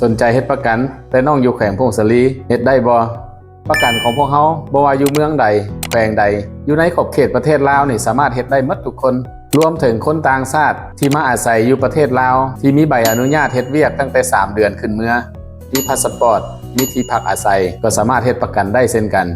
ສົນໃຈເຮັດປະກັນ ແຕ່ນ້ອງຢູ່ແຂວງຜົ້ງສາລີ ເຮັດໄດ້ບໍ່? ປະກັນຂອງພວກເຮົາ ບໍ່ວ່າຢູ່ເມືອງໃດ ແຂວງໃດ ຢູ່ໃນຂອບເຂດປະເທດລາວນີ້ ສາມາດເຮັດໄດ້ໝົດທຸກຄົນ ລວມເຖິງຄົນຕ່າງຊາດທີ່ມາອາໄສຢູ່ປະເທດລາວ ທີ່ມີໃບອະນຸຍາດເຮັດວຽກຕັ້ງແຕ່ສາມເດືອນຂຶ້ນເມືອ, ມີພາສະປອດ, ມີທີ່ພັກອາໄສ ກໍສາມາດເຮັດປະກັນໄດ້ເຊັ່ນກັນ.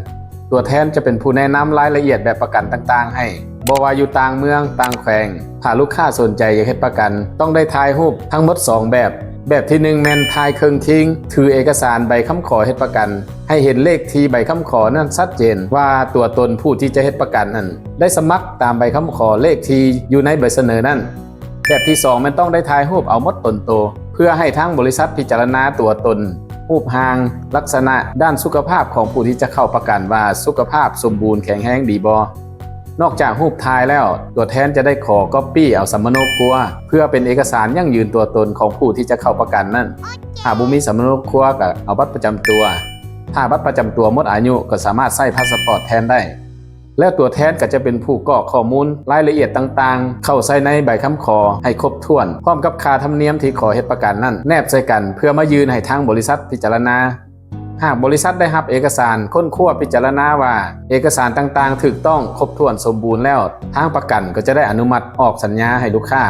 ຕົວແທນຈະເປັນຜູ້ແນະນຳລາຍລະອຽດແບບປະກັນຕ່າງໆໃຫ້, ບໍ່ວ່າຢູ່ຕ່າງເມືອງ, ຕ່າງແຂວງ. ຖ້າລູກຄ້າສົນໃຈຢາກເຮັດປະກັນ, ຕ້ອງໄດ້ຖ່າຍຮູບທັງໝົດສອງແບບ. ແບບທີໜຶ່ງແມ່ນຖ່າຍເຄິ່ງຄີງ, ຖືເອກະສານໃບຄຳຂໍເຮັດປະກັນ ໃຫ້ເຫັນເລກທີໃບຄຳຂໍນັ້ນຊັດເຈນວ່າຕົວຕົນຜູ້ທີ່ຈະເຮັດປະກັນນັ້ນ ໄດ້ສະໝັກຕາມໃບຄຳຂໍເລກທີຢູ່ໃນໃບສະເໜີນັ້ນ. ແບບທີສອງແມ່ນຕ້ອງໄດ້ຖ່າຍຮູບເອົາໝົດຕົນໂຕ ເພື່ອໃຫ້ທາງບໍລິສັດພິຈາລະນາຕົວຕົນ, ຮູບຮ່າງ, ລັກສະນະດ້ານສຸຂະພາບຂອງຜູ້ທີ່ຈະເຂົ້າປະກັນວ່າສຸຂະພາບສົມບູນແຂງແຮງດີບໍ່. ນອກຈາກຮູບຖ່າຍແລ້ວ, ຕົວແທນຈະໄດ້ຂໍກັອບປີ້ເອົາສຳມະໂນຄົວ ເພື່ອເປັນເອກະສານຢັ້ງຢືນຕົວຕົນຂອງຜູ້ທີ່ຈະເຂົ້າປະກັນນັ້ນ. ຖ້າບໍ່ມີສຳມະໂນຄົວກໍເອົາບັດປະຈຳຕົວ. ຖ້າບັດປະຈຳຕົວໝົດອາຍຸກໍສາມາດໃຊ້ພາສະປອດແທນໄດ້. ແລ້ວຕົວແທນກໍຈະເປັນຜູ້ກອກຂໍ້ມູນລາຍລະອຽດຕ່າງໆ ເຂົ້າໃສ່ໃນໃບຄຳຂໍໃຫ້ຄົບຖ້ວນ ພ້ອມກັບຄ່າທຳນຽມທີ່ຂໍເຮັດປະກັນນັ້ນແນບໃສ່ກັນ ເພື່ອມາຍື່ນໃຫ້ທາງບໍລິສັດພິຈາລະນາ. ຫາກບໍລິສັດໄດ້ຮັບເອກະສານຄົ້ນຄວ້າພິຈາລະນາວ່າເອກະສານຕ່າງໆຖືກຕ້ອງຄົບຖ້ວນສົມບູນແລ້ວ, ທາງປະກັນກໍຈະໄດ້ອະນຸມັດອອກສັນຍາໃຫ້ລູກຄ້າ.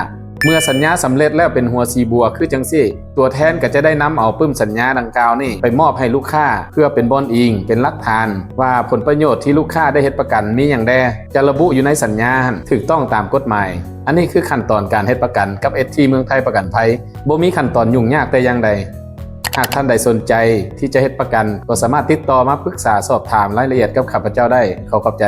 ເມື່ອສັນຍາສຳເລັດແລ້ວເປັນຫົວສີບົວຄືຈັ່ງຊີ້, ຕົວແທນກໍຈະໄດ້ນຳເອົາປຶ້ມສັນຍາດັ່ງກ່າວນີ້ໄປມອບໃຫ້ລູກຄ້າ ເພື່ອເປັນບ່ອນອີງ, ເປັນຫຼັກຖານວ່າຜົນປະໂຫຍດທີ່ລູກຄ້າໄດ້ເຮັດປະກັນມີຫຍັງແດ່, ຈະລະບຸຢູ່ໃນສັນຍາຫັ້ນຖືກຕ້ອງຕາມກົດໝາຍ. ອັນນີ້ຄືຂັ້ນຕອນການເຮັດປະກັນກັບເອສທີເມືອງໄທປະກັນໄພ, ບໍ່ມີຂັ້ນຕອນຫຍຸ້ງຍາກແຕ່ຢ່າງໃດ. ຫາກທ່ານໃດສົນໃຈທີ່ຈະເຮັດປະກັນ, ກໍສາມາດຕິດຕໍ່ມາປຶກສາສອບຖາມລາຍລະອຽດກັບຂ້າພະເຈົ້າໄດ້. ຂໍຂອບໃຈ.